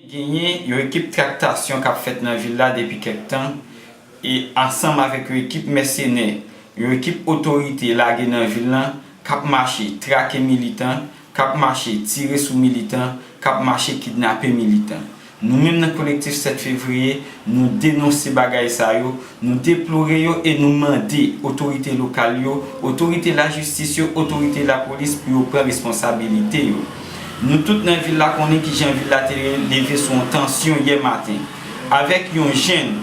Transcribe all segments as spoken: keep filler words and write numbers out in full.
Genyen yon ekip traktasyon k ap fèt nan vil la depi kèk tan, e ansanm avèk yon ekip mèsenè, yon ekip otorite lage nan vil lan, k ap mache trake militan, k ap mache tire sou militan, k ap mache kidnape militan. Nou menm nan Kolektif sèt Fevriye, nou denonse bagay sa yo, nou deplore yo e nou mande otorite lokal yo, otorite lajistis yo, otorite lapolis pou yo pran responsabilite yo. Nou tout nan vil la konnen kijan vil la te leve sou yon tansyon yè maten, avèk yon jenn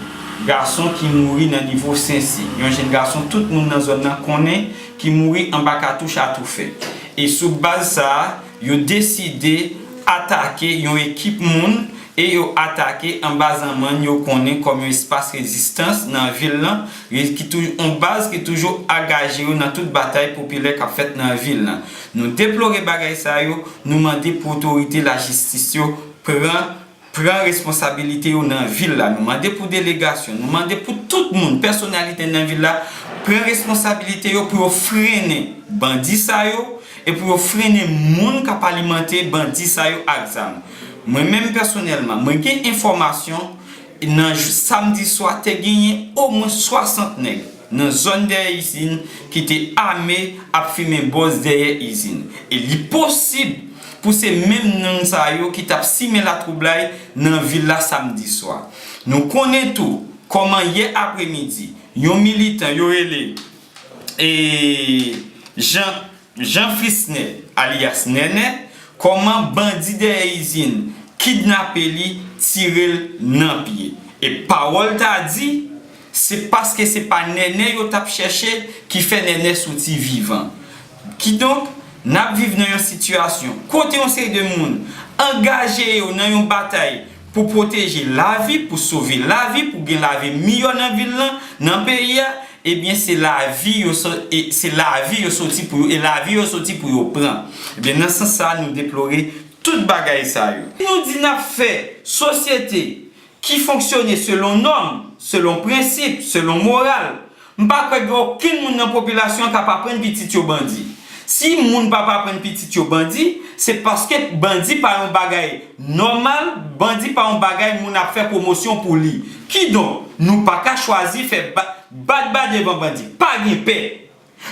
gason ki mouri nan nivo Sensi, yon jenn gason tout moun nan zòn nan konnen ki mouri anba katouch atoufè. E sou baz sa a, yo deside atake yon ekip moun e yo atake anba zanmann yo konnen kòm yon espas rezistans nan vil lan, e ki tou, yon baz ki toujou angaje yo nan tout batay popilè k ap fèt nan vil lan. Nou deplore bagay sa yo, nou mande pou otorite lajistis yo pran, pran responsabilite yo nan vil la. Nou mande pou delegasyon, nou mande pou tout moun, pèsonalite nan vil la, pran responsabilite yo pou yo frennen bandi sa yo e pou yo frennen moun k ap alimante bandi sa yo ak zam. Mwen menm pèsonèlman, mwen gen enfòmasyon nan jou samdi swa te genyen omwen swasant nèg nan zòn dèyè izin ki te ame ap fimen bòz dèyè izin. E li posib pou se menm moun sa yo ki t ap simen latwoublay nan vil la samdi swa. Nou konnen tou kòman yè apremidi, yon militan yo rele, e, Jean Jean Frisner, alyas Nènè, kòman bandi dèyè izin kidnape li, tire l nan pye. E pawòl ta di, se paske se pa Nènè yo t ap chèche ki fè Nènè soti vivan. Kidonk, n ap viv nan yon sitiyasyon kote yon seri de moun angaje yo nan yon batay pou pwoteje lavi, pou sove lavi, pou gen lavi miyò nan vil lan, nan peyi a, ebyen, se lavi yo sò-, e, se lavi yo soti pou yo, e lavi yo soti pou yo pran. Ebyen, nan sans sa a, nou deplore tout bagay sa yo. Nou di n ap fè sosyete ki fonksyone selon nòm, selon prensip, selon moral. M pa kwè gen okenn moun nan popilasyon an k ap aprann pitit yo bandi. Si moun p ap aprann pitit yo bandi, se paske bandi pa yon bagay nòmal, bandi pa yon bagay moun ap fè pwomosyon pou li. Kidonk, nou pa ka chwazi fè ba-, bat ba devan bandi. Pa gen pè.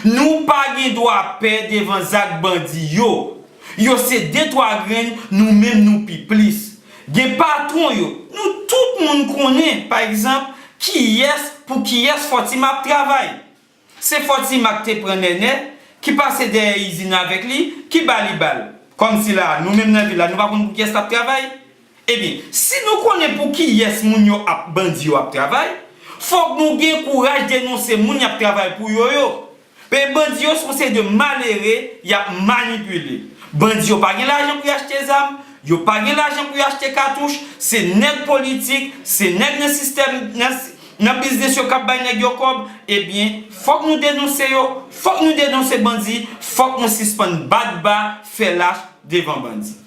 Nou pa gen dwa pè devan zak bandi yo. Yo se de twa grenn, nou menm nou pi plis. Gen patwon yo. Nou tout moun konnen, pa egzanp, kiyès, pou kiyès Fòtima ap travay. Se Fòtima k te pran Nènè, ki pase dèyè izin avèk li, ki ba li bal. Kòmsi la, nou menm nan vil la, nou pa konn pou kiyès l ap travay? Ebyen, si nou konnen pou kiyès moun yo ap, bandi yo ap travay, fòk nou gen kouraj denonse moun y ap travay pou yo yo. Paske bandi yo se yon seri de malere, y ap manipile. Bandi yo pa gen lajan pou y achte zam, yo pa gen lajan pou y achte katouch, se nèg politik, se nèg nan sistèm, nan, nan biznis yo k ap bay nèg yo kòb. Ebyen, fòk nou denonse yo, fòk nou denonse bandi, fòk nou sispann bat ba, fè lach devan bandi.